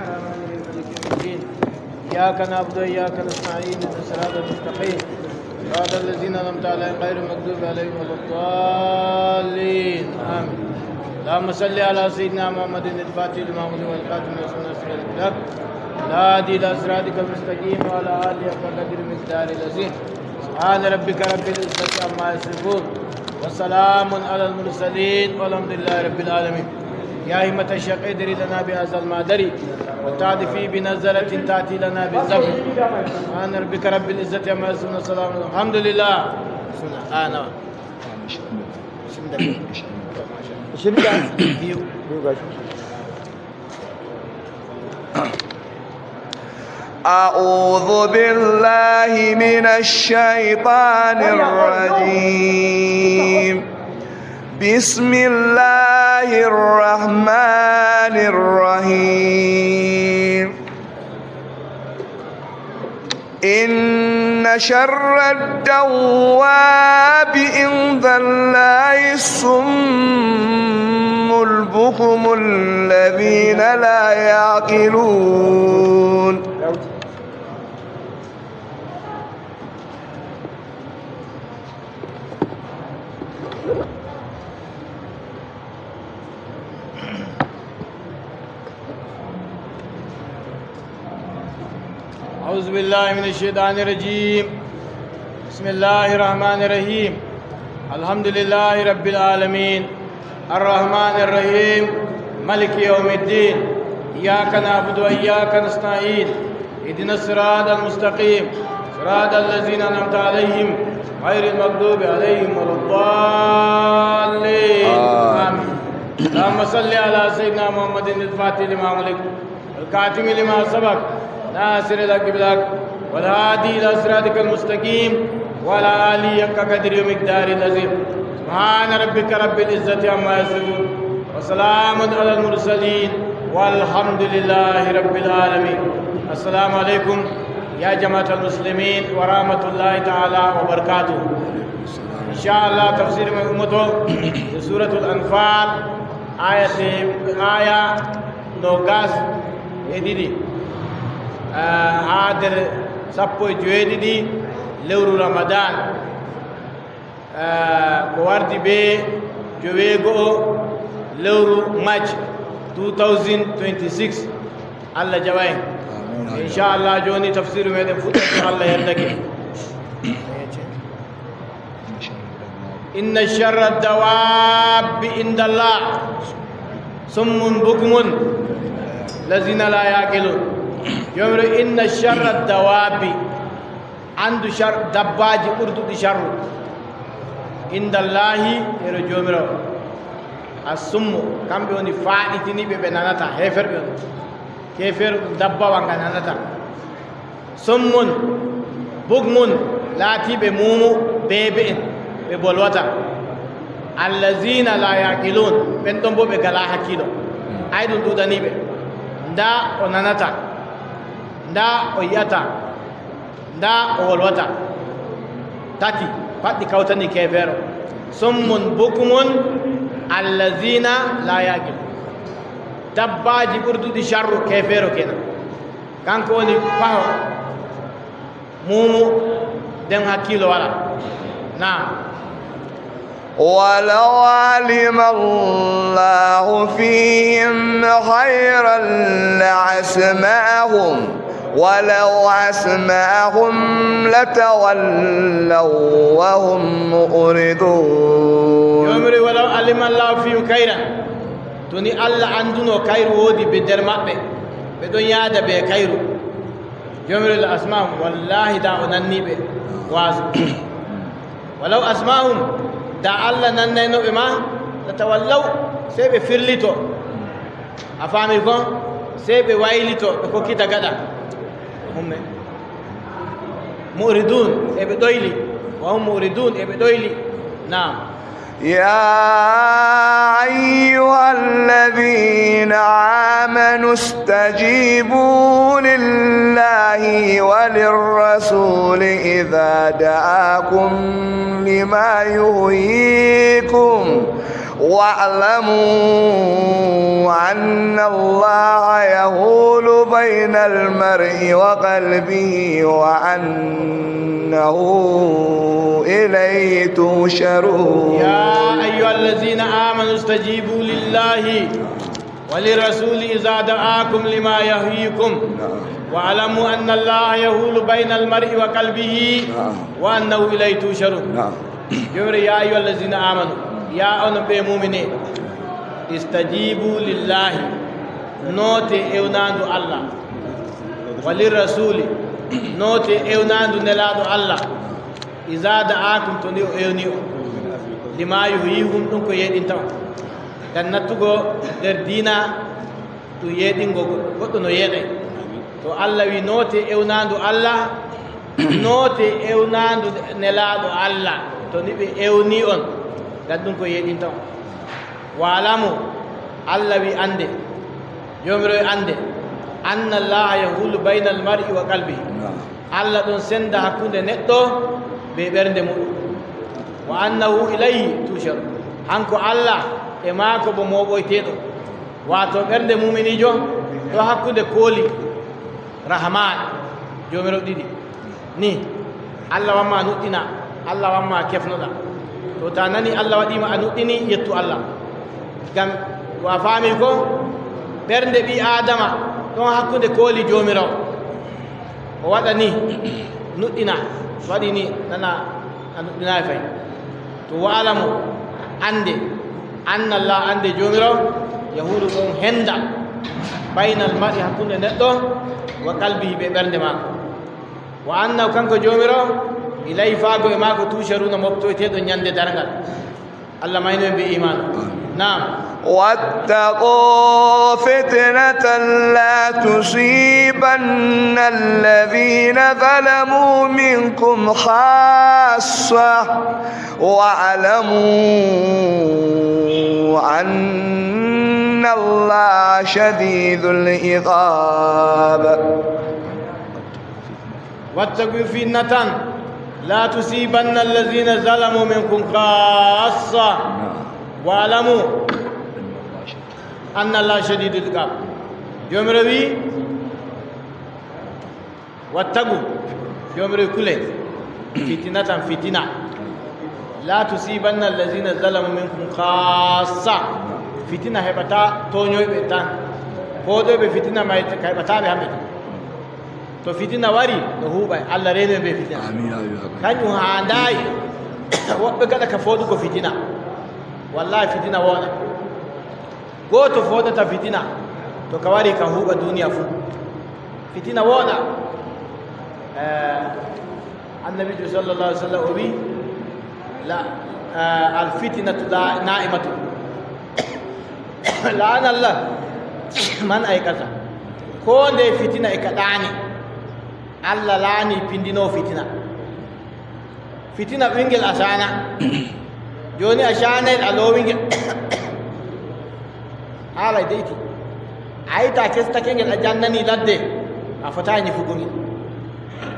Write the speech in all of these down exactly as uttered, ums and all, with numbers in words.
الرحمن الرحيم. مالك يوم الدين. إياك نعبد وإياك نستعين. اهدنا الصراط المستقيم. صراط الذين أنعمت عليهم غير المغضوب عليهم ولا الضالين. آمين. اللهم صل على سيدنا محمد الفاتح لما أغلق والخاتم لما سبق ناصر الحق بالحق والهادي إلى صراطك المستقيم وعلى آله حق قدره ومقداره العظيم. سبحان ربك رب العزة عما يصفون. وسلام على المرسلين والحمد لله رب العالمين. يا همة الشيخ ادري لنا بهذا المحضر وتعطفي بنظرة تأتي لنا بالزفر. سبحان ربك رب العزة عما يصفون وسلام على، الحمد لله. سبحان. أعوذ بالله من الشيطان الرجيم. بسم الله الرحمن الرحيم. إن شر الدواب عند الله الصم البكم الذين لا يعقلون. أعوذ بالله من الشيطان الرجيم. بسم الله الرحمن الرحيم. الحمد لله رب العالمين. الرحمن الرحيم. مالك يوم الدين. إياك نعبد وإياك نستعين. اهدنا الصراط المستقيم. صراط الذين أنعمت عليهم غير المغضوب عليهم ولا الضالين. آمين. آمين. اللهم صل على سيدنا محمد الفاتح لما أغلق والخاتم لما سبق ناصر الحق بالحق والهادي إلى صراطك المستقيم وعلى آله حق قدره ومقداره العظيم. سبحان ربك رب العزة عما يصفون وسلام على المرسلين والحمد لله رب العالمين. السلام عليكم يا جماعة المسلمين ورحمة الله تعالى وبركاته. إن شاء الله تفسير من أمته سورة الأنفال، آية، آية noogas e ɗiɗi, ah, haa nder sappo e joweeɗiɗi lewru Ramadan, ah, ko wardi bee joweego'o lewru March two thousand twenty-six. Allah jaɓa en. Amiin. Inchallah, jooni tafsiru meɗen fuɗɗoto, Allah yardake. إن شر الدواب عند الله صم بكم الذين لا يعقلون. Joomiraaɗo, إن شر الدواب, anndu shar-, dabbaaji ɓurduɗi sharru, عند الله, yeru Joomiraaɗo, الصم, kamɓe woni faaɗitiniiɓe, ɓe nanataa, heeferɓe on. Keefeeru ɗum dabbawa nga nanataa. صم بكم, laatiiɓe muumu, beebe'en, ɓe bolwataa. الذين لا يعقلون, ɓen ɗon boo ɓe ngalaa hakkiilo. Ay ɗum ɗuuɗanii ɓe. Ndaa o nanataa, ndaa o yi'ataa, ndaa o wolwataa. Tati, pat ɗi kawtani keefeero. صم بكم الذين لا يعقلون. Dabbaaji ɓurduɗi sharru keefeero kenan. Kanko woni paho, muumu, nden hakkiilo walaa. Naam. ولو علم الله فيهم خيرا لأسمعهم ولو أسمعهم لتولوا وهم معرضون. Joomiraaɗo, ولو علم الله فيهم خيرا. To ni Allah annduno kayru woodi be nder maɓɓe, ɓe ɗon yahda be kayru. Joomiraaɗo, لأسمعهم, wallaahi da o nanni ɓe waazu. ولو أسمعهم, da Allah nannayno ɓe ma, لتولوا, sey ɓe firlito. A faami ko? Sey ɓe waylito, ɓe kokkita gaɗa. Umme. معرضون, e ɓe ɗoyli. وهم معرضون, e ɓe ɗoyli. Naam. يا أيها الذين آمنوا استجيبوا لله وللرسول إذا دعاكم لما يحييكم واعلموا أن الله يحول بين المرء وقلبه وأنه إليه تحشرون. يا أيها الذين آمنوا استجيبوا لله وللرسول إذا دعاكم لما يحييكم. نعم. واعلموا أن الله يحول بين المرء وقلبه. نعم. وأنه إليه تحشرون. نعم. Jomre, يا أيها الذين آمنوا, yaa onon ɓe muumini, استجيبوا لله, noote ewnaandu Allah, وللرسول, noote ewnaandu Nelaaɗo Allah, إذا دعاكم, to ni o ewni on, لما يحييكم, ɗum ko yeeɗinta on. Ngam nattugo nder diina, ɗum yeeɗingo goɗɗo, goɗɗo no yeeɗay. To Allah wi noote ewnaandu Allah, noote ewnaandu Nelaaɗo Allah, to ni ɓe ewni on, ngam ɗum ko yeeɗinta on. واعلموا, Allah wi annde, Joomiraaɗo wi annde, أن الله يحول بين المرء وقلبه. Allah ɗon senda hakkunde neɗɗo bee ɓernde muɗum. وأنه إليه تحشرون. Hanko Allah, e maako boo mooɓoyteeɗo. Waato ɓernde muminiijo ɗo hakkunde kooli Rahman, Joomiraaɗo ɗiɗi. Ni, Allah wamma a nuɗɗina, Allah wamma a kefnoɗa. To, ta nani Allah waɗi ma a nuɗɗini, yettu Allah. Ngam, wa faami ko, ɓernde ɓii Aadama ɗon hakkunde kooli Joomiraaɗo. O waɗa ni, nuɗɗina, waɗi ni, nana a nuɗɗinaay fay. To, واعلموا, annde, أن الله, annde Joomiraaɗo, يحول, ɗon henda, بين المرء, hakkunde neɗɗo, وقلبه, bee ɓernde maako. وأنه, kanko Joomiraaɗo, إليه, faago e maako, تحشرون, moftoyteeɗon nyande darngal. Allah maynu en bee iimaanu. Naam. واتقوا فتنة لا تصيبن الذين ظلموا منكم خاصة واعلموا أن الله شديد العقاب. واتقوا فتنة لا تصيبن الذين ظلموا منكم خاصة واعلموا أن الله شديد العقاب. Joomiraaɗo wi, واتقوا, Joomiraaɗo wi, kule, فتنة, fitina, لا تصيبن الذين ظلموا منكم خاصة. Fitina heɓataa tooñoyɓe tan. Fooɗoyɓe fitina may heɓataa ɓe hamɓe tan. To fitina wari, no huuɓay. Allah reenu en bee fitina. Amiin, amiin, amiin. Kanjum haandaay woɓɓe ngaɗa ka fooɗugo fitina. Wallaahi, fitina wooɗa. Gooto fooɗata fitina, to ka wari, ka huuɓa duniya fuu. Fitina wooɗa. Eh, Annabiijo sallallahu alaihi wasallam o wi, la, eh, الفتنة لا، نائمة. لعن الله من أيقظها. Koo ndeye fitina e ka ɗaani, Allah laani pindinoowo fitina. Fitina ɓingel a saana. Jooni a saanay a loowi ngel. Haala e de'iti. A yi'i ta kestake ngel a jannani ladde, a fotaay nyifugo ngel.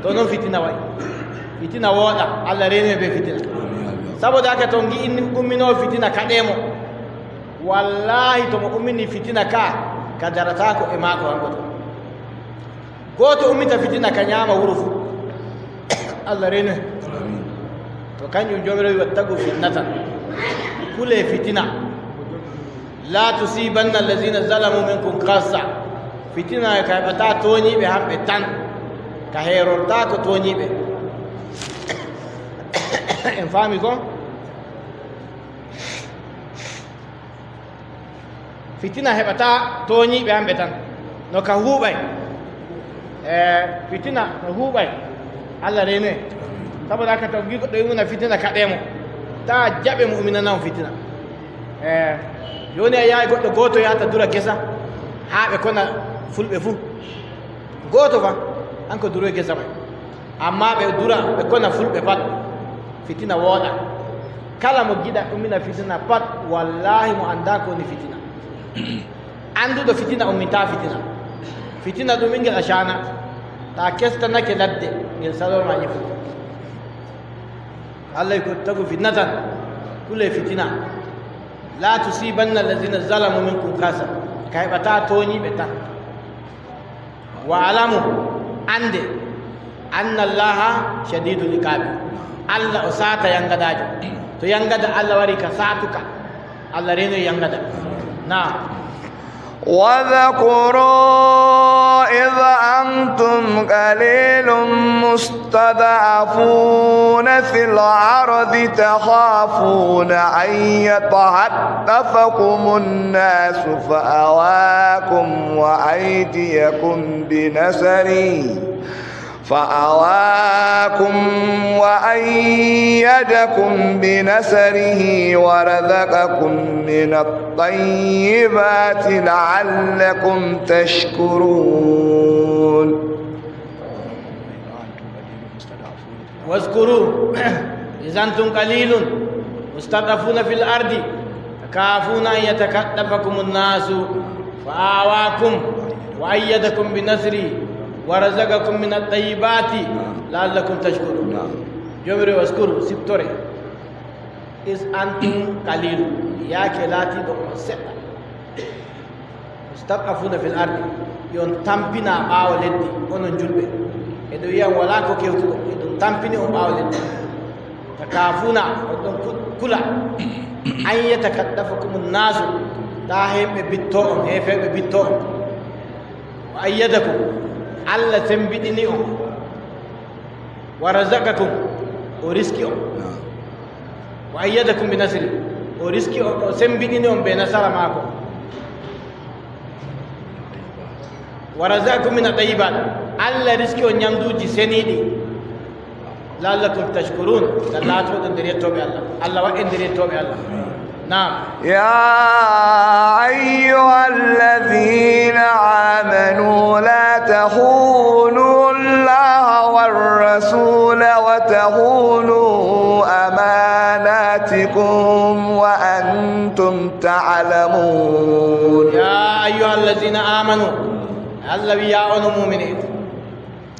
To non fitina wa'i. Fitina wooɗa, Allah reenu en bee fitina. Saboda haka to ngi'i umminoowo fitina kaɗe mo. Wallaahi to mo ummini fitina ka, ka darataako e maako hanko to. Gooto ummita fitina ka nyaama wuro fuu. Allah reenu en. To kanjum Joomiraaɗo wi, واتقوا فتنة. Kule fitina. لا تصيبن الذين ظلموا منكم خاصة. Fitina ka heɓataa tooñiiɓe hamɓe tan. Ka heerortaako tooñiiɓe. En faami ko? Fitina heɓataa tooñiiɓe hamɓe tan. No ka huuɓay. Eh, fitina no huuɓay. Allah reenu en. Saboda haka, to ngi goɗɗo yumina fitina, kaɗe mo. Taa jaɓe mo uminana on fitina. Eh, jooni a yahay goɗɗo gooto yahata dura gesa, haa ɓe kona fulɓe fuu. Gooto fa, hanko duroy gesa may. Ammaa ɓe dura, ɓe kona fulɓe pat. Fitina wooɗa. Kala mo giɗa ummina fitina pat, wallaahi mo anndaa ko woni fitina. Annduɗo fitina ummintaa fitina. Fitina ɗum ɓinngel a caana. Ta kestanake ladde, ngel salor ma nyifugo. Allah wi, واتقوا فتنة, kule fitina. لا تصيبن الذين ظلموا منكم خاصة. Ka heɓata tooñiiɓe tan. Wa'lamu, annde, anna Allaha shadidul iqabi. Allah o saata yangadaajo. To yangada Allah wari ka saatuka. Allah reeno yangada. Naam. واذكروا إذ أنتم قليل مستضعفون في الأرض تخافون أن يتخطفكم الناس فآواكم وأيدكم بنصره، فآواكم وأيدكم بنصره ورزقكم من الطيبات لعلكم تشكرون. واذكروا إذ أنتم قليل مستضعفون في الأرض تخافون أن يتخطفكم الناس فآواكم وأيدكم بنصره ورزقكم من الطيبات لعلكم تشكرون. Joomiraaɗo, واذكروا, siftore, إذ أنتم قليل, yaake laatiiɗo on seɗɗa. مستضعفون في الأرض, yo on tampina ɓaawo leddi, onon julɓe. E ɗo yi'an walaa ko kewtuɗon, e ɗum tampini on ɓaawo leddi. تخافون, on ɗon ku-, kula. أن يتخطفكم الناس, taa himɓe bitto on, heefeeɓe bitto on. وأيدكم, Allah sembiɗini on. ورزقكم, o riski on. Naam. وأيدكم بنصره, o riski on, o sembiɗini on bee nasara maako. ورزقكم من الطيبات, Allah riski on nyamduuji seniiɗi. لعلكم تشكرون, ngam laatoɗon nder yettooɓe Allah. Allah waɗɗen nder yettooɓe Allah. نعم. يا أيها الذين آمنوا لا تخونوا الله والرسول وتخونوا أماناتكم وأنتم تعلمون. يا أيها الذين آمنوا, Allah wi'i, yaa onon muumini,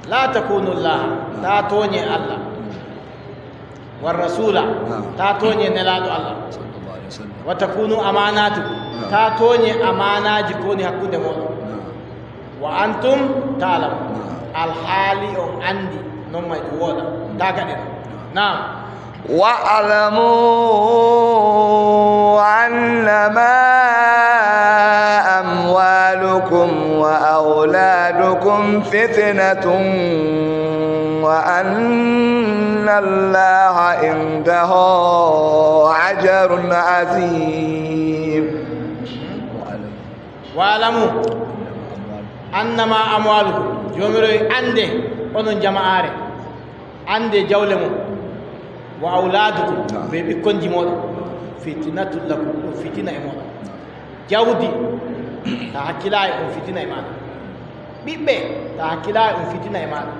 لا تخونوا الله, taa tooñe Allah. والرسول, نعم. Taa tooñe Nelaaɗo Allah. صلى الله عليه وسلم. وتخونوا أماناتكم, نعم. Taa tooñe amaanaaji ko woni hakkunde mooɗon. نعم. وأنتم تعلمون, نعم. Alhaali on anndi, non may ɗum wooɗa. Taa gaɗen. نعم. واعلموا أنما أموالكم وأولادكم فتنة وأن الله عنده أجر عظيم. واعلموا أنما أموالكم, Joomiraaɗo, annde onon jama'aare, annde jawle mon, وأولادكم, نعم. Bee ɓikkonji mooɗon, فتنة لكم, ɗum fitina e mooɗon. Jawdi, to a hakkilaayi, ɗum fitina e maaɗa. Ɓiɓɓe, to a hakkilaayi, ɗum fitina e maaɗa.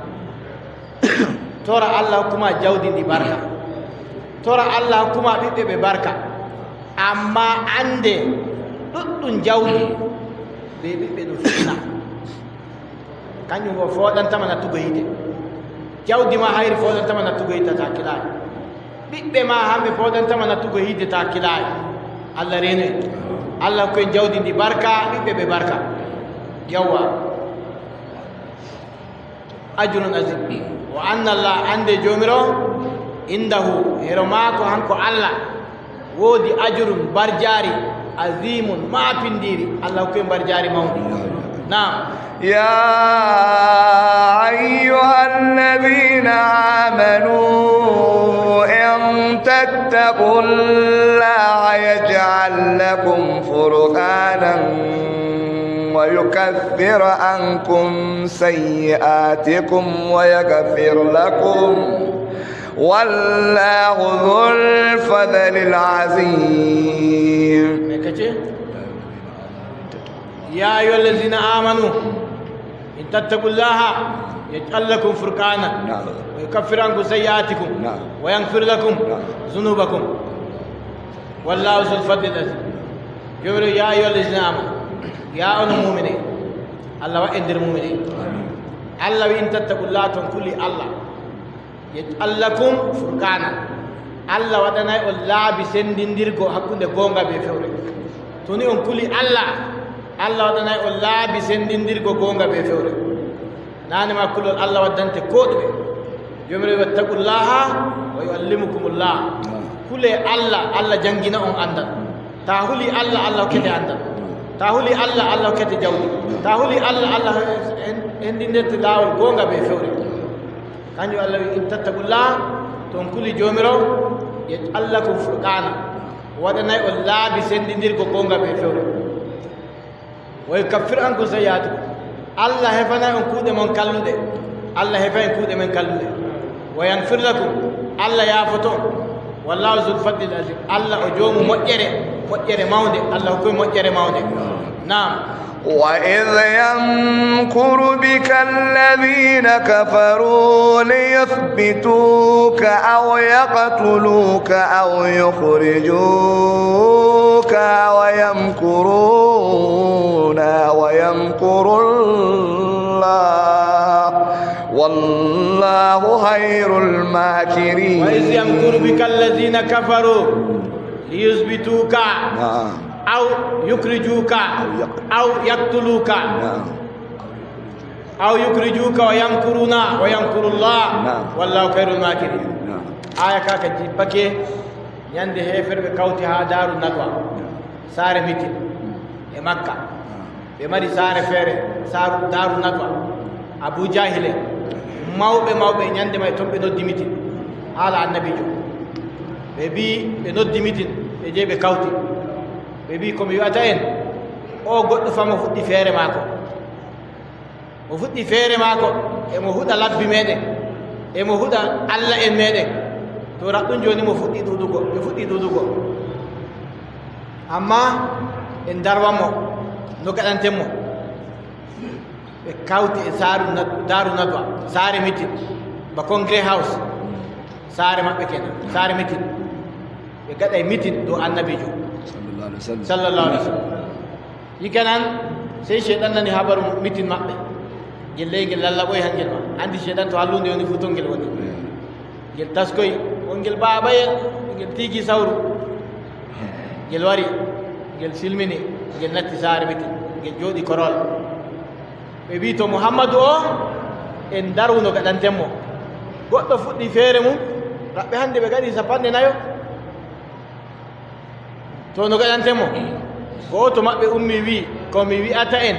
Tora Allah hokku ma jawdi ndi barka. Tora Allah hokku ma ɓiɓɓe ɓe barka. Ammaa annde ɗuɗɗum jawdi bee ɓiɓɓe ɗum fitina. Kanjum o fooɗanta ma nattugo yiite. Jawdi ma hayri fooɗanta ma nattugo yiite, to a hakkilaayi. Ɓiɓɓe ma hamɓe fooɗanta ma nattugo yiite, to a hakkilaayi. Allah reenu en. Allah hokku en jawdi ndi barka, ɓiɓɓe ɓe barka. Yawwa. أجر عظيم. وأن الله, annde Joomiraaɗo, عنده, hero maako hanko Allah, woodi أجر, mbarjaari, عظيم, maapindiiri. Allah hokku en mbarjaari mawndi. نعم. يا أيها الذين آمنوا إن تتقوا الله يجعل لكم فرقانا ويكفر عنكم سيئاتكم ويغفر لكم، والله ذو الفضل العظيم. Me kace? يا أيها الذين آمنوا إن تتقوا الله يجعل لكم فرقانا، نعم. ويكفر عنكم سيئاتكم، نعم. ويغفر لكم، نعم. ذنوبكم. والله ذو الفضل العظيم. Joomiraaɗo, يا أيها الذين آمنوا, yaa onon muumini, Allah waɗ en nder muumini. Allah wi'i, إن تتقوا الله, to on kuli Allah, يجعل لكم فرقانا, Allah waɗanay on laabi sendindirgo hakkunde goonga bee fewre. To ni on kuli Allah, Allah waɗanay on laabi sendindirgo goonga bee fewre. Naane ma kulol Allah waddante koo ɗume. Joomiraawo, "Wattaqullaha wa yu'allimukumullah." Kule Allah, Allah janngina on anndal. Taa huli Allah, Allah hokkete anndal. Taa huli Allah, Allah hokkete jawdi. Taa huli Allah, Allah hen-, hendindirte laawol goonga bee fewre. Kanjum Allah wi'i, "In tattaqullah," to on kuli Joomiraawo, "yaj'al lakum furqana." O waɗanay on laabi sendindirgo goonga bee fewre. "Wa yukaffir ankum sayyi'atikum." Allah hefanay on kuuɗe mon kalluɗe. Allah hefay en kuuɗe men kalluɗe. "Wa yaghfir lakum." Allah yaafoto on. "Wallahu zul fadlil azim." Allah o joomu moƴƴere, moƴƴere mawnde. Allah hokkoy moƴƴere mawnde. Naam. وإذ يمكر بك الذين كفروا ليثبتوك أو يقتلوك أو يخرجوك ويمكرون ويمكر الله والله خير الماكرين. وإذ يمكر بك الذين كفروا ليثبتوك نعم. أو يخرجوك أو يق- أو يقتلوك نعم. أو يخرجوك ويمكرون ويمكر الله نعم. والله خير الماكرين. نعم. Aaya ka ka jippake ñande heeferɓe kawti haa Daaru Nadwa, saare mitin e Makka. Ɓe mari saare feere, saaru Daaru Nadwa. Abu Jahil en, mawɓe mawɓe ñande may ton ɓe noddi mitin. Haala Annabiijo. Ɓe mbi'i ɓe noddi mitin, ɓe jeyi ɓe kawti. Ɓe mbi'i, "Ko mi wi'ata en, o goɗɗo fa mo fuɗɗi feere maako. Mo fuɗɗi feere maako, e mo huɗa labbi meɗen, e mo huɗa Allah en meɗen. To raɗɗum jooni mo fuɗɗi ɗuuɗugo, ɓe fuɗɗi ɗuuɗugo. Ammaa en darwan mo, no gaɗanten mo?" Ɓe kawti e saaru Nad-, Daaru Nadwa, saare mitin, ba Congrès House, saare maɓɓe kenan, saare mitin. Ɓe gaɗay mitin dow Annabiijo. Sallallahu alaihi wasallam. Sallallahu alaihi wasallam. Yi kenan, sey Ceyɗan nani habaru mitin maɓɓe. Ngel ley ngel lallaɓoy hangel ma. Andi Ceyɗan to hallunde woni fuu ton ngel woni. Ngel taskoy, on ngel baabayel, ngel tiigi sawru. Ngel wari, ngel silmini, ngel natti saare mitin, ngel jooɗi korowal. Ɓe mbi'i, "To Muhammadu o, en ndaru no gaɗanten mo. Goɗɗo fuɗɗi feere mum, raɓɓe hande ɓe ngaɗi sappanɗe nayo. To no gaɗanten mo?" Gooto maɓɓe ummi wi'i, "Ko mi wi'ata en,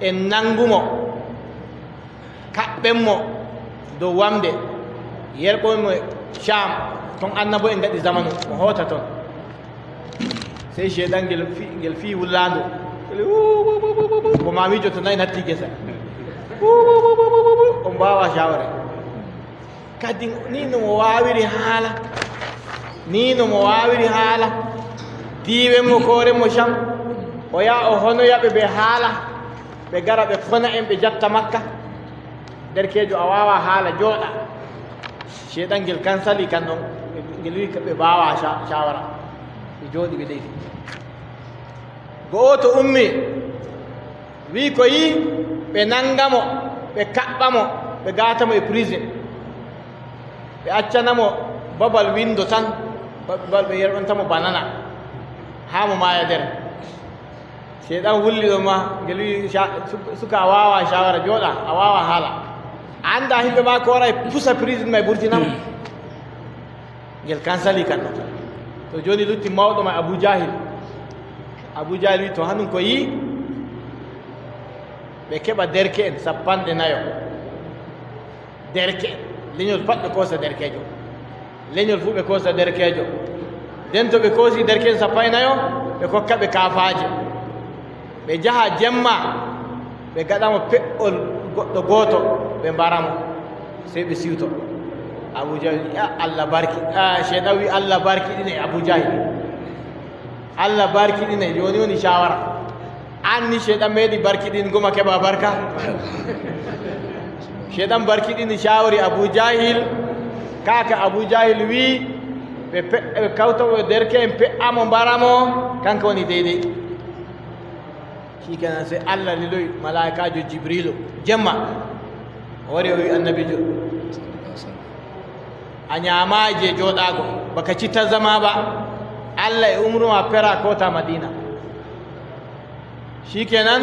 en nangu mo." Kaɓɓen mo dow wamnde, yerɓon mo Sham, ton annabo'en ngaɗi zamanu, mo hoota ton. Sey Ceyɗan ngel fi-, ngel fiyi wullaandu. Ko ma miijo to nayi natti ngesa. On mbaawa shawara. Kadi ni no mo waawiri haala. Ni no mo waawiri haala. Diiwen mo, kooren mo Sham. O yaha o honoya ɓe bee haala. Ɓe ngara ɓe kona en, ɓe jatta Makka. Derkeejo, a waawaa haala, jooɗa. Ceyɗan ngel kansali kan ɗon, ngel wi'i ɓe mbaawaa ca-, caawara. Ɓe jooɗi, ɓe leydi. Go'oto ummi, wi'i ko yi'i, ɓe nanga mo, ɓe kaɓɓa mo, ɓe ngata mo e prison. Ɓe accana mo babal windo tan, babal ɓe yerɓanta mo banana, haa mo maaya nder. Ceyɗan wulli ɗon ma, ngel wi'i, "Ca-, su-, suka, a waawaa caawara, jooɗa, a waawaa haala. A anndaa yimɓe ma ko wara e pusa prison ma e burtina mo." Ngel kansali kan ɗon. To jooni lutti mawɗo ma Abu Jahil. Abu Jahil wi'i, "To hannun ko yi'i, ɓe keɓa derke'en sappanɗe nayo." Derke, lenyol pat ɓe koosa derkeejo. Lenyol fuu ɓe koosa derkeejo. Nden to ɓe koosi derke'en sappo e nayo, ɓe kokka ɓe kaafaaje. Ɓe njaha jemma, ɓe ngaɗa mo pe'ol goɗɗo gooto, ɓe mbara mo. Sey ɓe siwto. Abu Jahil, "Ya Allah barki-, ah, Ceyɗan wi'i, 'Allah barkiɗine Abu Jahil. Allah barkiɗine, jooni woni caawara.'" An ni Ceyɗan meeɗi barkiɗingo ma keɓa barka? Ceyɗan barkiɗini caawari Abu Jahil. Kaaka Abu Jahil wi'i, ɓe pe-, ɓe kawta mo derke'en, pe'a mo, mbara mo, kanko woni deydey. Shikenan, sey Allah liloyi malaa'ikaajo Jibriilu jemma. O wari, o wi'i Annabiijo, A nyaamaay jey jooɗaago, baka citta zama ba. Allah e umru ma pera koota Madina. Shikenan,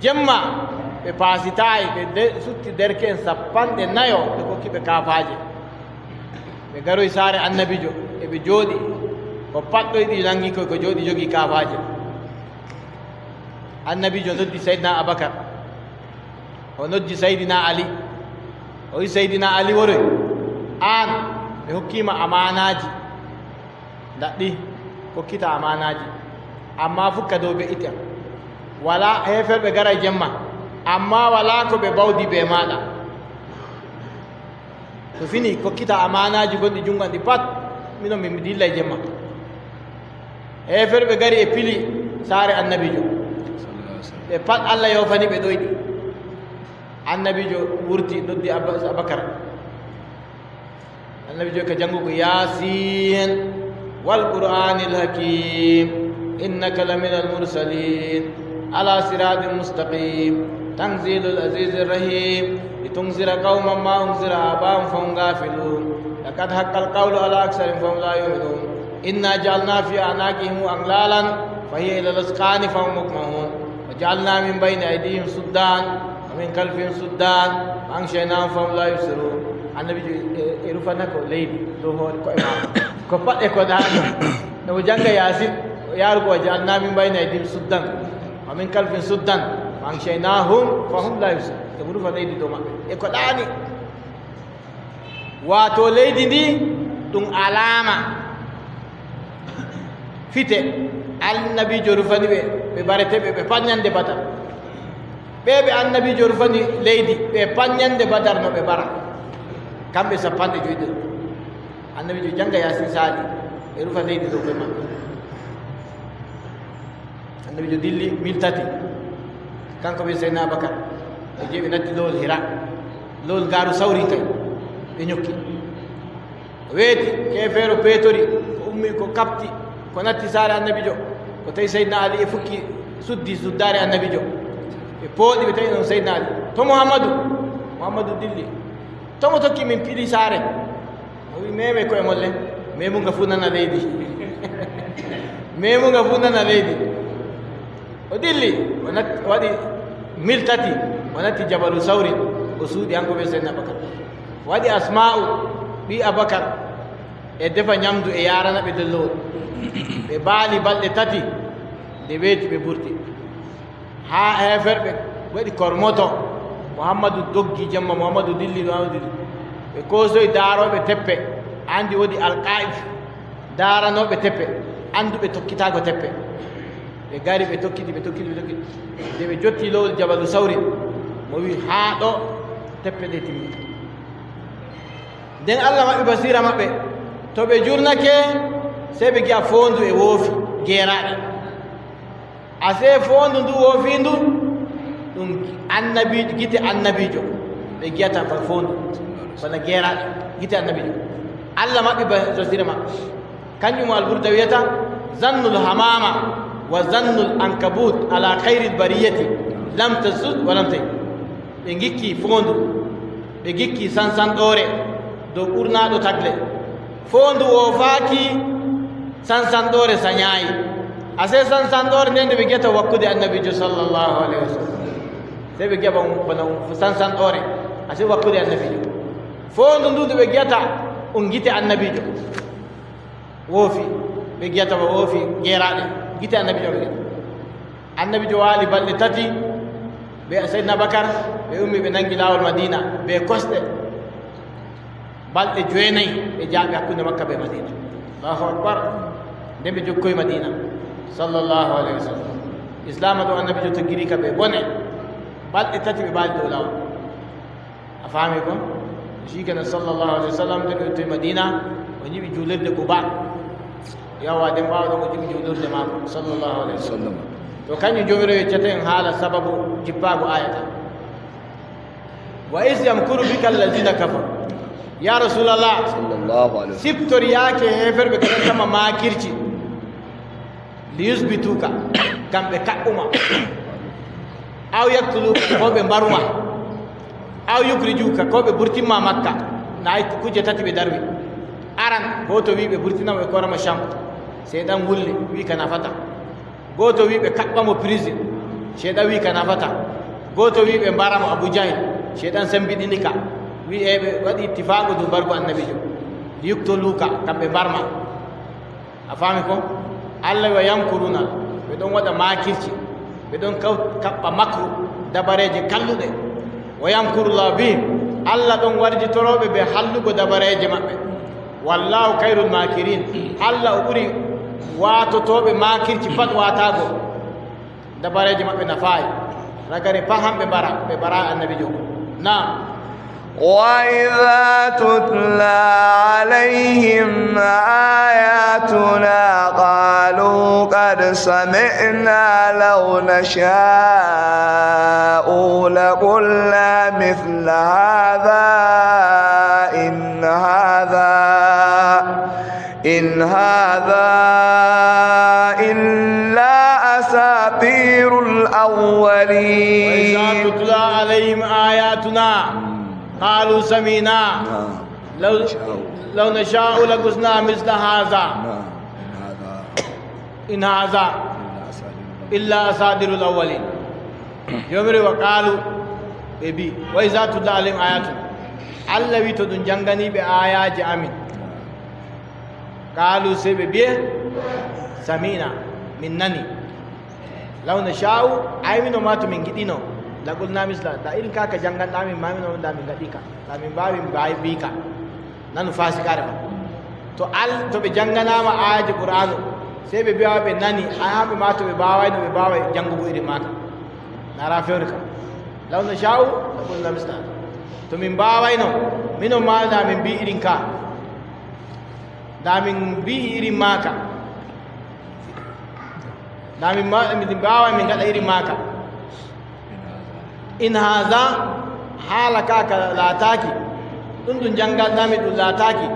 jemma ɓe paasitaay, ɓe de-, sutti derke'en sappanɗe nayo, ɓe kokki ɓe kaafaaje. Ɓe garoyi saare Annabiijo, e ɓe jooɗi. Ko pat ɗo yiɗi nangi koy, ko jooɗi jogi kaafaaje. Annabiijo noddi Seydina Abakar. O noddi Seydina Ali. O wi'i Seydina Ali, woroy. An, mi hokki ma amaanaaji. Ndaɗɗi, kokkita amaanaaji. Ammaa fukka dow be'itte am. Walaa heeferɓe garay jemma. Ammaa walaa ko ɓe bawdi bee maaɗa. To fini, kokkita amaanaaji gonɗi juŋngo am ɗi pat, minon min mi dillay jemma. Heeferɓe gari e pili saare Annabiijo. Ɓe pat Allah yoofani ɓe ɗoyɗi. Annabiijo wurti, noddi Abba-, Abakar. Annabiijo ka janngugo Yaasin. والقرآن الحكيم إنك لمن المرسلين على صراط مستقيم تنزيل العزيز الرحيم لتنذر قوما ما أنذر آباؤهم فهم غافلون لقد حق القول على أكثرهم فهم لا يؤمنون إنا جعلنا في أعناقهم أغلالا فهي إلى الأذقان فهم مقمحون وجعلنا من بين أيديهم سدا ومن خلفهم سدا فأغشيناهم فهم لا يبصرون. Annabiijo e, e rufana ko leydi dow hoore ko'e maako. Ko pat e ko ɗaani. No o jannga Yaasin, o yaarugo وجعلنا من بين أيديهم سدا ومن خلفهم سدا فأغشيناهم فهم لا يبصرون. E mo rufa leydi dow maɓɓe. E ko ɗaani. Waato leydi ndi ɗum alaama fite. Annabiijo rufani ɓe, ɓe mbareteeɓe, ɓe pat nyande Badar. Ɓe, ɓe Annabiijo rufani leydi, ɓe pat nyande Badar no ɓe mbara. Kamɓe sappanɗe joy ɗin. Annabiijo jannga Yaasin saali, ɓe rufa leydi dow ko'e maɓɓe. Annabiijo dilli mil tati, kanko bee Seydina Abakar. Ɓe jehi ɓe natti lowol Hira, lowol Gaaru Sawri kay, ɓe nyukki. O weeti, keefeero peetori, ko ummi, ko kaɓti, ko natti saare Annabiijo, ko tawi Seydina Ali e fukki suddi suddaare Annabiijo. Ɓe pooɗi, ɓe tawi ɗon Seydina Ali. To Muhammadu? Muhammadu dilli. To mo tokki min pili saare? O wi'i, "Meme ko'e mon le, memunga fuu nana leydi." Memunga fuu nana leydi. O dilli, o nat-, o waɗi mil tati, o natti Jabalu Sawri, o suuɗi hanko bee Seydina Abakar. O waɗi Asma'u, ɓii Abakar, e defa nyamdu e yaarana ɓe lellowol. Ɓe mbaali balɗe tati, nde weeti ɓe mburti. Haa heeferɓe waɗi kormoto, Muhammadu doggi jemma, Muhammadu dilli, Muhammadu dilli. Ɓe koosoyi daarooɓe teppe, anndi woodi Alqaa'if, daaranooɓe teppe, annduɓe tokkitaago teppe. Ɓe ngari, ɓe tokkiti, ɓe tokkiti, ɓe tokkiti. Nde ɓe njotti lowol Jabalu Sawri, mo wi'i, "Haa ɗo teppe ɗe timmi." Nden Allah maɓɓi basiira maɓɓe. To ɓe jurnake, sey ɓe ngi'a foondu e woofi, geeraaɗe. Asee foondu ndu woofiindu, ɗum annabi-, gite annabiijo. Ɓe ngi'ata ba foondu, bana geeraaɗe, gite annabiijo. Allah maɓɓi ba-, basiira maɓɓe. Kanjum Alburda wi'ata, "Zannul hamama wa zannul ankabut ala khairil bariyati lam tazud wa lam tayi." Ɓe ngikki foondu, ɓe ngikki sansanɗoore dow ɓurnaaɗo tagle. Foondu woofaaki, sansanɗoore sanyaayi. Asee sansanɗoore nden nde ɓe ngi'ata wakkude Annabiijo sallallahu alayhi wa sallam. Sey ɓe ngi'a ba um, bana um sansanɗoore. Asee wakkude Annabiijo. Foondu ndu ndu ɓe ngi'ata um gite Annabiijo. Woofi, ɓe ngi'ata ba woofi geeraaɗe, gite Annabiijo ɓe ngi'ata. Annabiijo waali balɗe tati be Seydina Bakar, ɓe ummi ɓe nangi laawol Madiina be kosɗe. Balɗe jeenayi ɓe jaaɓi hakkunde Makka be Madiina. Allahu Akbar. Nden ɓe jokkoyi Madiina, sallallahu alayhi wa sallam. Islaama ɗo Annabiijo taggiri ka be bone. Balɗe tati ɓe mbaali dow laawol. A faami ko? Shi kenan, sallallahu alaihi wasallam, nden o yottoyi Madina, o nyiɓi juulirde Quba. Yawa, nden ɓaawo ɗon o nyiɓi juulirde maako, sallallahu alaihi wasallam. To kanjum Joomiraaɗo yeccata en haala sababu jippaago aaya ka. Wa iz yamkuru bika allazina kafaru. Ya Rasulallah, sallallahu alaihi wasallam, siftor yaake heeferɓe ɓe kaɗanta ma maakirci. Liyusbituka, ngam ɓe kaɓɓu ma. Aw yaktuluka, ko ɓe mbaru ma. Aw yukrijuka, ko ɓe burtin ma Makka. Ndaa kuje tati ɓe darwi. Aran, gooto wi'i ɓe burtina mo, ɓe koora mo Sham. Seyɗan wulli, wi'i ka nafataa. Gooto wi'i ɓe kaɓɓa mo prison. Seyɗan wi'i ka nafataa. Gooto wi'i ɓe mbara mo Abu Jahil. Seyɗan sembiɗini ka. Wi'i e ɓe waɗi ittifaaqu dow mbargo Annabiijo. Yuktoluuka, kam ɓe mbar ma. A faami ko? Allah wa yamkuruna, ɓe ɗon waɗa maakirci, ɓe ɗon kaw-, kaɓɓa makru, dabareeje kalluɗe. Wa yamkurullahu bihim, Allah ɗon warjitorooɓe bee hallugo dabareeje maɓɓe. Wallahu kayrul makirin, Allah o ɓuri waatotooɓe maakirci pat waataago. Dabareeje maɓɓe nafaay. Ragare pat hamɓe mbara, ɓe mbara Annabiijo. Naam. وإذا تتلى عليهم آياتنا قالوا قد سمعنا لو نشاء لقلنا مثل هذا إن هذا إن هذا إلا أساطير الأولين. وإذا تتلى عليهم آياتنا قالوا سمعنا لو، لو نشاء لقلنا مثل هذا. إن هذا إلا أساطير الأولين. Joomiraawo, wa qaalu, ɓe mbi'i, wa iza tutla alayhim ayatuna. Allah wi'i, to ɗum janngani ɓe aayaaje amin. Qaalu, sey ɓe mbi'e, sami'na, min nani. Law nasha'u, ay mino ma to min ngiɗino, la qulna misla, da irin ka ka jannganɗa min ma mino, da min ngaɗi ka, da min mbaawi, min mbaawi mbi'i ka. Nanu faasikaare ma. To al-, to ɓe jannganaama aayaji Qur'aanu, sey ɓe mbi'a ɓe nani, ay hamɓe ma to ɓe mbaawayno, ɓe mbaaway janngugo irin maaka. Na ra fewre ka. Law nasha'u, la qulna misla. To min mbaawayno, mino ma da min mbi'i irin ka. Da min mbi'i irin maaka. Da min ma-, min mbaaway min ngaɗa irin maaka. In haza, haala ka ka laataaki. Ɗum ɗum jannganɗami ɗum laataaki.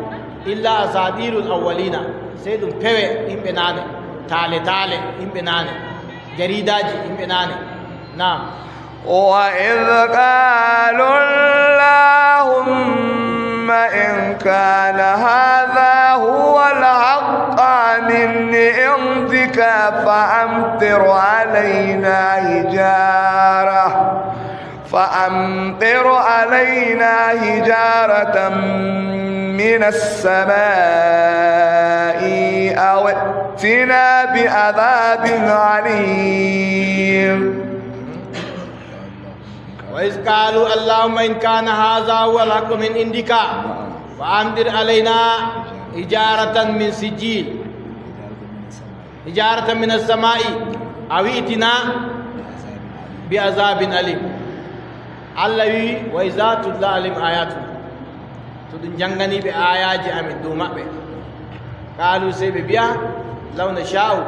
Illa asatirul awwalina. Sey ɗum pewe yimɓe naane. Taale taale yimɓe naane. Jaridaaji yimɓe naane. Naam. وإذ قالوا اللهم إن كان هذا هو الحق من عندك فأمطر علينا حجارة، فأمطر علينا حجارة من السماء أو ائتنا بعذاب أليم. وإذ قالوا اللهم إن كان هذا هو الحق من عندك فأمطر علينا حجارة من سجيل، حجارة من السماء أو ائتنا بعذاب أليم. Allah wi'i, wa iza tutla alayhim ayatuna. To ɗum janngani ɓe aayaaji amin dow maɓɓe. Qaalu, sey ɓe mbi'a, law nasha'u,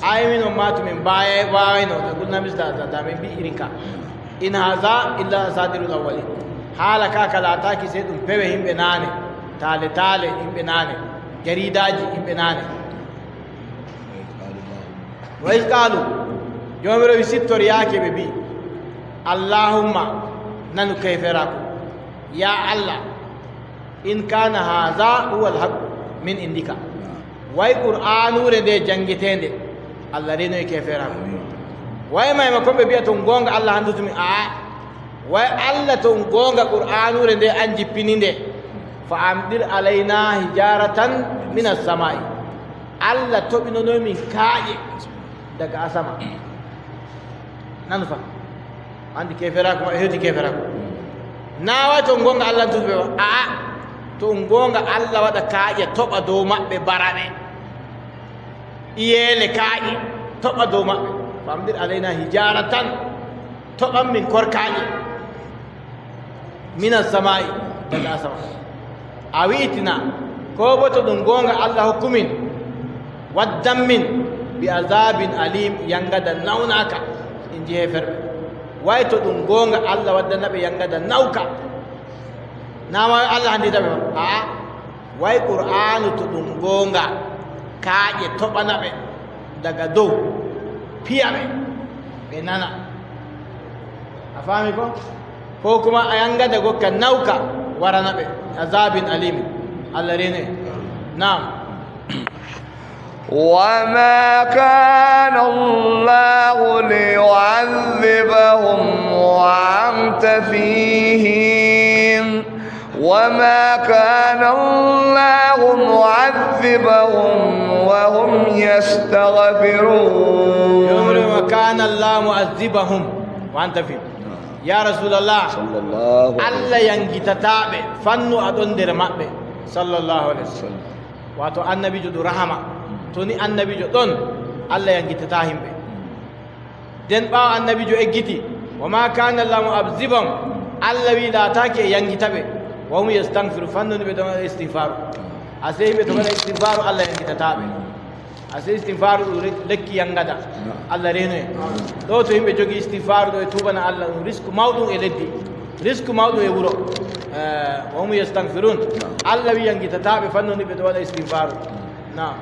ay mino ma to min mbaaway-, mbaawayno, la qulna misla haza, da min mbi'i irin ka. In haza illa asatirul awwalin. Haala ka ka laataaki sey ɗum pewe yimɓe naane, taale taale yimɓe naane, jaridaaji yimɓe naane. Wa iz qaalu, Joomiraawo sittori yaake ɓe mbi'i, allahumma, nanu keeferaaku. Ya Allah, in kana haza huwa alhaq min indika. Way Qur'aanuure nde janngeteende, Allah renoy keeferaaku. Way may ma kon ɓe mbi'a to goonga Allah handutumi, aa. Way Allah to goonga Qur'aanuure nde an jippini nde. Fa amdir alayna hijaratan min as-samaa'i. Allah toɓinonoy min kaaƴe daga asama. Nanu fa. Andi keeferaaku maɓɓe, hewti keeferaaku. Naa way to goonga Allah tutu ɓe ba. A'a. To goonga Allah waɗa kaaƴe toɓa dow maɓɓe baraɓe. Iyeele kaaƴe toɓa dow maɓɓe. Fa amdir alayna hijaratan. Toɓan min kor kaaƴe. Minas samaa'i, daga asama. A wi'itina, ko bo to ɗum goonga Allah hokkumin, waddan min bi azabin alim, yangada nawnaaka, in ji heeferɓe. Way to ɗum goonga Allah waddana ɓe yangada nawka. Naa ma Allah handita ɓe ba. A'a. Way Qur'aanu to ɗum goonga, kaaƴe toɓana ɓe daga dow, piya ɓe, ɓe nana. A faami ko? Ko kuma a yangada gokka nawka, Warana ɓe azabin alimin. Allah rene. Naam. وما كان الله ليعذبهم وأنت فيهم وما كان الله معذبهم وهم يستغفرون. Yumre وما كان الله معذبهم وأنت فيهم. Ya Rasulallah, صلى الله عليه وسلم. Allah yangitataa ɓe, fannu a ɗon nder maɓɓe, sallallahu alayhi wa sallam. Waato annabiijo ɗum rahama. To ni annabiijo ɗon, Allah yangitataa himɓe. Den ɓaawo annabiijo eggiti, وما كان الله معذبهم, Allah wi laataaki e yangita ɓe, وهم يستغفرون, fannu ni ɓe ɗon waɗa istigfaaru. A sey himɓe to waɗa istigfaaru, Allah yangitataa ɓe. A sey istigfaaru ɗum re-, lekki yangada. Naam. Allah reeno en. Ɗo to yimɓe jogi istigfaaru ɗo e tuubana Allah, ɗum risku mawɗum e leddi. Risku mawɗum e wuro. Eh, وهم يستغفرون. Naam. Allah wi yangitataa ɓe fannu ni ɓe ɗo waɗa istigfaaru. Naam.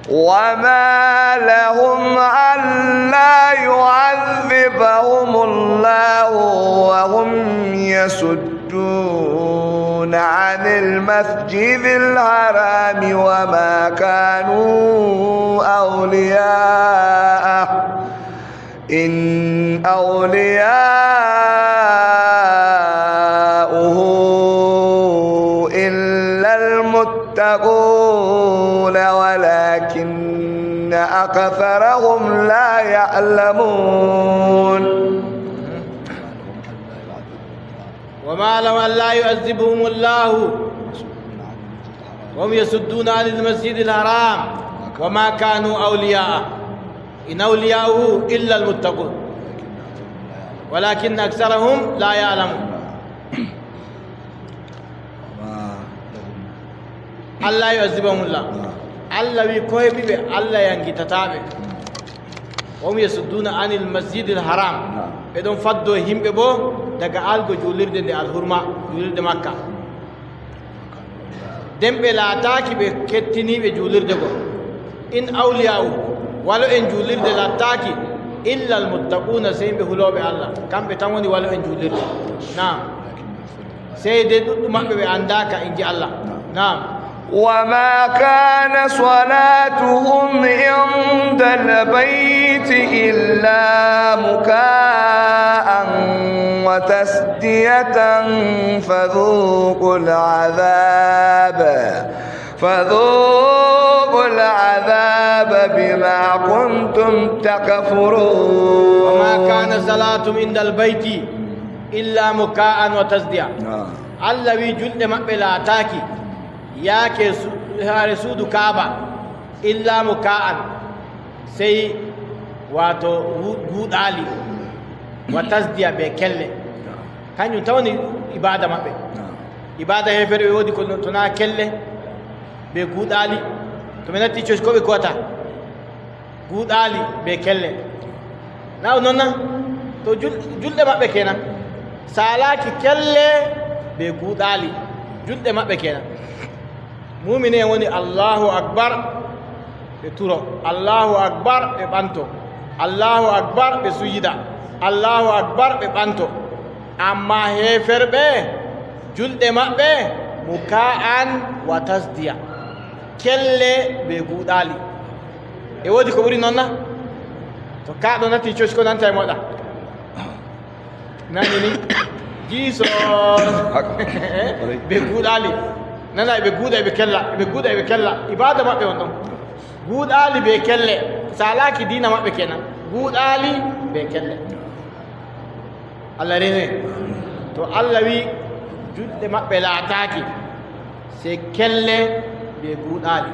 وما لهم ألا يعذبهم الله وهم يصدون عن المسجد الحرام وما كانوا أولياءه إن أولياؤه إلا المتقون ولكن أكثرهم لا يعلمون. وما لهم ألا يعذبهم الله وهم يصدون عن المسجد الحرام وما كانوا أولياءه إن أولياؤه إلا المتقون ولكن أكثرهم لا يعلمون. ألا يعذبهم الله. Allah wi ko heɓi ɓe, Allah yangitataa ɓe. وهم يصدون عن المسجد الحرام. Ɓe ɗon faddo himɓe bo daga algo juulirde nde alhurma, juulirde Makka. Den ɓe laataaki ɓe kettiniiɓe juulirde go. إن أولياؤه, walo'en juulirde laataaki, إلا المتقون, sey ɓe hulooɓe Allah. Kamɓe tan woni walo'en juulirde. Naam. Sey de ɗuɗɗum maɓɓe ɓe anndaaka, inji Allah. Naam. وما كان صلاتهم عند البيت إلا مكاء وتصدية فذوقوا العذاب فذوقوا العذاب بما كنتم تكفرون. وما كان صلاتهم عند البيت إلا مكاء وتصدية. Allah wi julɗe maɓɓe laataaki yaake su-, saare suudu Kaaba, إلا مكاء, sey waato gu-, guuɗaali, وتصدية, be kelle. Kanjum tan woni ibaada maɓɓe. Ibaada heeferɓe woodi ko to naa kelle be guuɗaali. To ɓe natti coci ko ɓe kuwata? Guuɗaali be kelle. Na o non na? To jul-, julɗe maɓɓe kenan. Saalaaki kelle be guuɗaali. Julɗe maɓɓe kenan. Muumini en woni Allahu Akbar, ɓe turo. Allahu Akbar, ɓe ɓanto. Allahu Akbar, ɓe sujida. Allahu Akbar, ɓe ɓanto. Ammaa heeferɓe, julɗe maɓɓe, مكاء وتصدية. Kelle be guuɗaali. E woodi ko ɓuri non na? To kaaɗo natti coci ko nanta e moɗa. Nani ni? Jiiso. Be guuɗaali. Nana ɓe guuɗa, ɓe kella, ɓe guuɗa, ɓe kella. Ibaada maɓɓe on ɗon. Guuɗaali be kelle. Saalaaki diina maɓɓe kenan. Guuɗaali be kelle. Allah rene. To Allah wi julɗe maɓɓe laataaki, sey kelle be guuɗaali.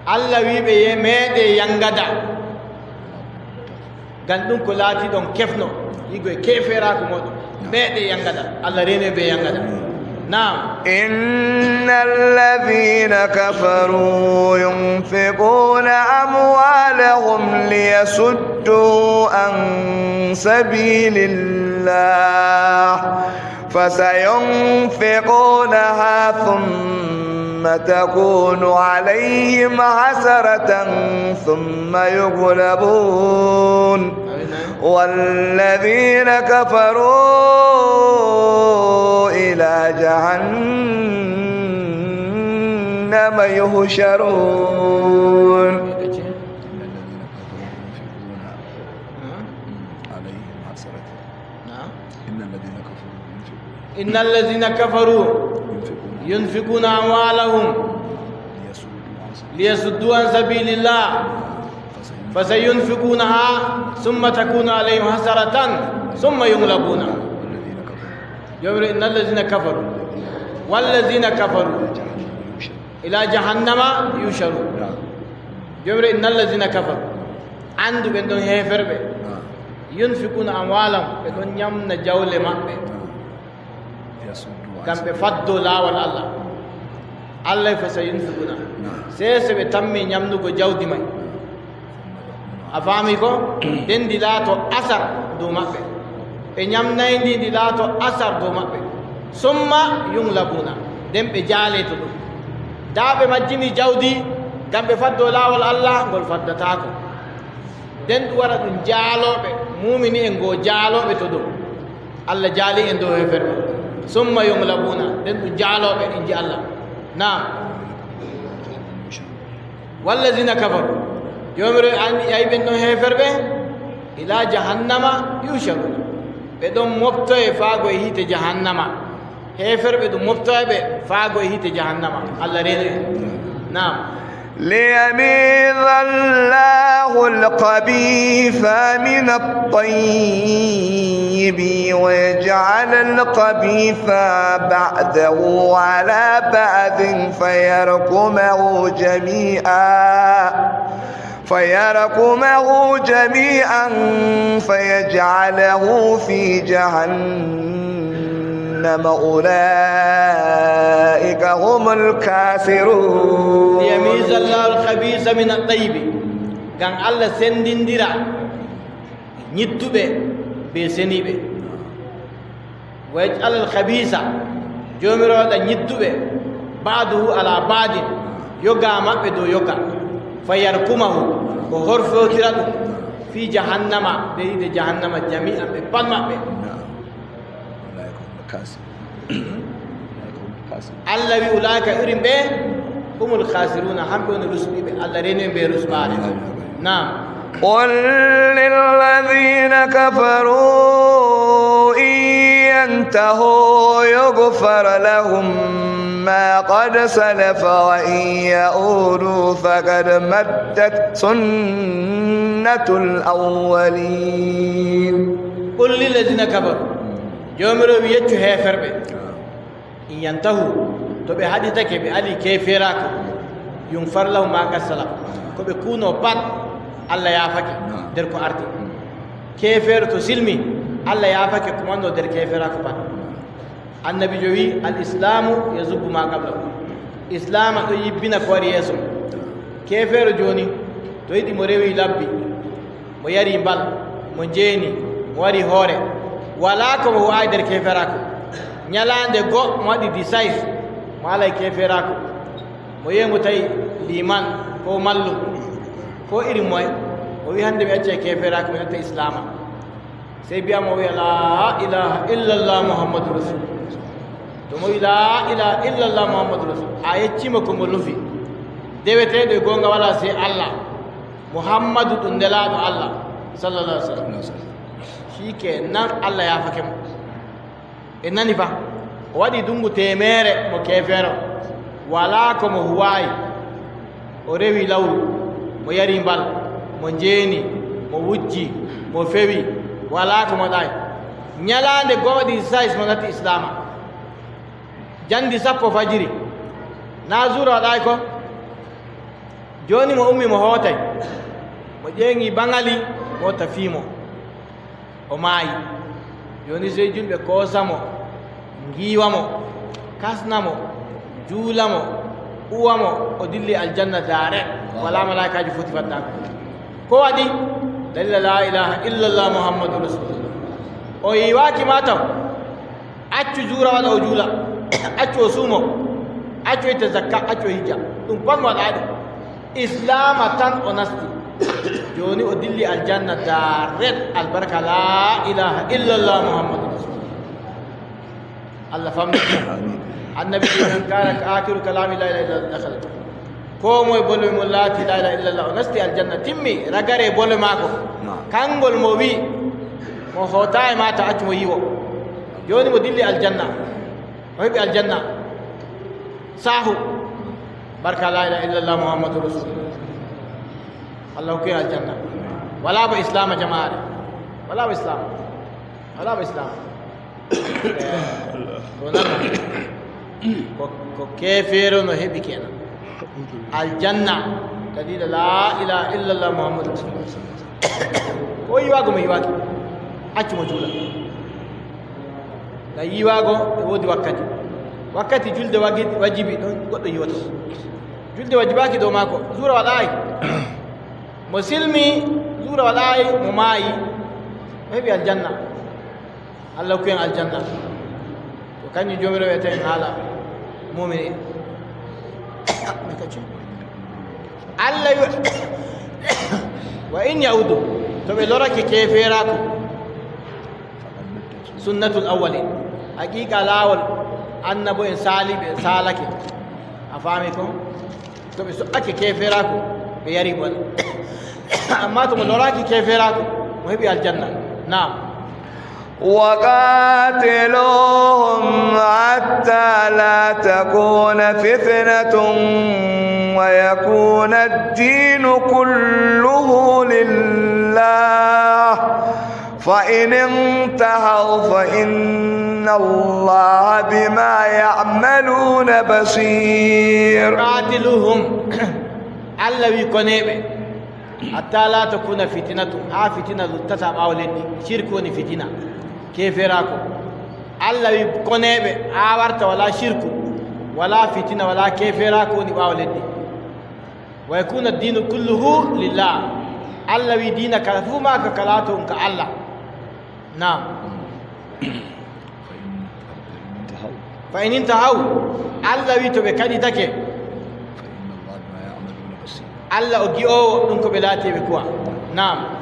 Allah wi ɓe ye-, meeɗe yangada. Ngam ɗum ko laatiɗon kefno, yigo e keefeeraaku mooɗon. Meeɗe yangada. Allah rene be yangada. Naam. إن الذين كفروا ينفقون أموالهم ليصدوا عن سبيل الله فسينفقونها ثم تكون عليهم حسرة ثم يغلبون والذين كفروا جهنم يحشرون. إن الذين كفروا ينفقون أموالهم ليصدوا عن سبيل الله فسينفقونها ثم تكون عليهم حسرة ثم يغلبون. Joomiraaɗo, إن الذين كفروا والذين كفروا إلى جهنم يحشرون. Joomiraaɗo, إن الذين كفروا, anndu ɓen ɗon heeferɓe, ينفقون أموالهم, ɓe ɗon nyamna jawle maɓɓe ngam ɓe faddo laawol Allah. Allah wi فسينفقونها. Sey se ɓe tammi nyamnugo jawdi may. A faami ko? Nden ndi laato asar dow maɓɓe. Ɓe nyamnay ndi, ndi laato asar dow maɓɓe. ثم يغلبون. Nden ɓe jaale to ɗum. Ndaa ɓe majjini jawdi ngam ɓe faddo laawol Allah, ngol faddataako. Nden ɗum wara ɗum jaalooɓe, muumini en go jaalooɓe to dow. Allah jaali en dow heeferɓe. ثم يغلبون, nden ɗum jaalooɓe, inji Allah. Naam. والذين كفروا. Joomiraaɗo, an, ay ɓen ɗon heeferɓe, إلى جهنم يحشرون. Ɓe ɗon moftoye faago e hiite jahannama. Heeferɓe ɗum moftoyɓe faago e hiite jahannama. Allah reenu en. Naam. ليميز الله الخبيث من الطيب ويجعل الخبيث بعضه على بعض فيركمه جميعا، فيركمه جميعا فيجعله في جهنم، أولئك هم الخاسرون. ليميز الله الخبيث من الطيب. Ngam Allah senndindira nyidduɓe bee seniiɓe. ويجعل الخبيث, Joomiraaɗo waɗa nyidduɓe, بعضه على بعض, yoga maɓɓe dow yoga, فيركمه, o horfotira ɗum, في جهنم, nder yiite jahannama, جميعا, ɓe pat maɓɓe. Allah wi, أولئك, irin ɓe, هم الخاسرون, hamɓe woni rusɓiiɓe. Allah reenu en bee rusɓaare. Naam. قل للذين كفروا إن ينتهوا يغفر لهم ما قد سلف وإن يعودوا فقد مضت سنة الأولين. قل للذين كفروا. Joomiraaɗo wi, yeccu heeferɓe, إن ينتهوا, to ɓe haɗitake, ɓe ali keeferaaku, يغفر لهم ما قد سلف, ko ɓe kuuno pat, Allah yaafake nder ko arti. Keefeero to silmi, Allah yaafake ko wonno nder keeferaaku pat. Annabiijo wi, الإسلام يجب ما قبله. Islaama ɗo yibbina ko wari yeeso. Keefeero jooni, to yiɗi mo rewi labbi, mo yari mbal, mo njeeni, mo wari hoore, walaa ko mo hu'aay nder keeferaaku. Nyalaande go mo waɗi disayis, mo alay keeferaaku. Mo yehi mo tawi liman koo mallum, koo irin moye, o wi, hannde mi accay keeferaaku, mi natta islaama. Sey bi'a mo o wi'a, "Laa ilaaha illallah Muhammadu Rasulullah." To mo wi, "Laa ilaaha illallah Muhammadu Rasul," a yecci mo ko mo nufi. Deweteeɗo e goonga walaa sey Allah. Muhammadu ɗum nelaaɗo Allah, sallallahu alaihi wasallam. Shikenan, Allah yaafake mo. En nani fa, o waɗi dungu teemeere mo keefeero, walaa ko mo huwaayi. O rewi lawru, mo yari mbal, mo njeeni, mo wujji, mo fewi, walaa ko mo waɗaayi. Nyalaande goo waɗi sais mo natti Islaama. Jandi sappo fajiri, naa zuura waɗaayi ko? Jooni mo ummi, mo hootay, mo ƴeeŋi baŋali, moota fii mo. O maayi. Jooni sey julɓe koosa mo, ngiiwa mo, kasna mo, juula mo, uwa mo, o dilli aljanna daare. Walaa malaa'ikaajo foti faddaako. Ko waɗi? Dalila laa ilaaha illallah Muhammadu Rasulullah. O yiiwaaki ma taw. Accu juura waɗa o juula. Accu o suumo. Accu o itta zakka. Accu o hijja. Ɗum pat mo waɗaay ɗum. Islaama tan o nasti. Jooni o dilli aljanna daaret albarka laa ilaaha illallah Muhammadu Rasulullah. Allah famni. Annabi wi, "Man kana akhiru kalami la ilaha illallah, dakhala." Ko moy bolol mum laati la ilaha illallah, o nasti aljanna, timmi, ragare bolol maako. Kangol mo wi, mo hoota e maata, accu mo yiwo. Joni mo dilli aljanna. O heɓi aljanna. Sahu. Barka la ilaha illallah Muhammadu Rasulullah. Allah hokki aljanna. Wala ba Islam, jamaare. Wala ba Islam. Wala ba Islam. To nan ko, ko keefeero no heɓi kenan. Aljanna, dalila la ilaha illallah Muhammadu Rasulullah. Ko yiwaago mo yiwaaki. Accu mo juula. Ngam yiwaago e woodi wakkati. Wakkati julde wagi-, wajibi ɗon goɗɗo yiwata. Julde wajibaaki dow maako, zuura waɗaay. Mo silmi, zuura waɗaay, mo maayi, o heɓi aljanna. Allah hokku en aljanna. Ko kanjum Joomiraaɗo wi'ata en haala muumini. Allah wi-, "Wa in ya'udu," to ɓe lorake keefeeraaku, "sunnatul awwalin." Haqiiqa laawol annabo'en saaliiɓe saalake. A faami ko? To ɓe so'ake keefeeraaku, ɓe yari bone. Amma to mo loraaki keefeeraaku, mo heɓi aljanna. Naam. وقاتلوهم حتى لا تكون فتنة ويكون الدين كله لله، فإن انتهوا فإن الله بما يعملون بصير. قاتلوهم. Allah wi, "Kone ɓe. Hatta la takuna fitinatun," haa fitina luttata ɓaawo leddi. Shirku woni fitina. Keefeeraaku. Allah wi, "Kone ɓe, haa warta wala shirku, wala fitina, wala keefeeraaku woni ɓaawo leddi. Wa yakuna ad-dinu kulluhu lillah." Allah wi, "Diina kala fuu maaka kala to ɗum ka Allah." Naam. Fa in intahaw. Allah wi, to ɓe kaɗitake. Fa inna Allah bima ya'maluna basir. Allah o gi'oowo ɗum ko ɓe laati ɓe kuwa. Naam.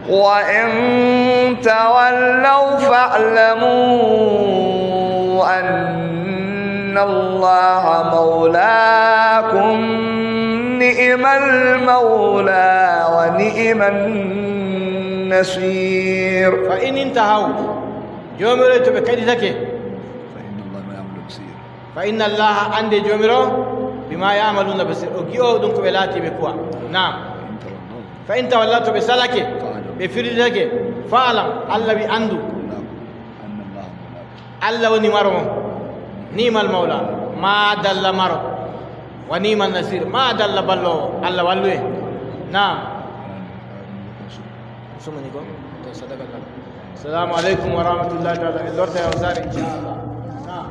وإن تولوا فاعلموا أن الله مولاكم، نعم المولى ونعم النصير. Fa in intahaw, Joomiraaɗo, to ɓe kaɗitake. Fa inna Allah bima ya'maluna basir. Fa inna Allah, annde Joomiraaɗo, bima ya'maluna basir, o gi'oowo ɗum ko ɓe laati ɓe kuwa. Naam. Fa in tawallaw, to ɓe salake, ɓe firlitake, fa'lam, Allah wi, anndu. Allah woni maro mon. Ni'mal mawla, maa dalla maro. Wa ni'man nasir, maa dalla balloowo. Allah wallu en. Naam. Sumani ko? To, sadakallah. Assalamu alaikum wa rahmatullahi ta'ala. En lortay o saare, inshallah. Naam.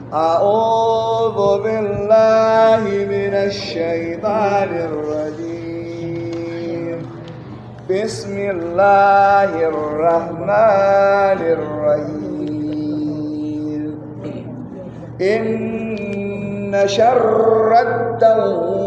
أعوذ بالله من الشيطان الرجيم. بسم الله الرحمن الرحيم. إن شر الدواب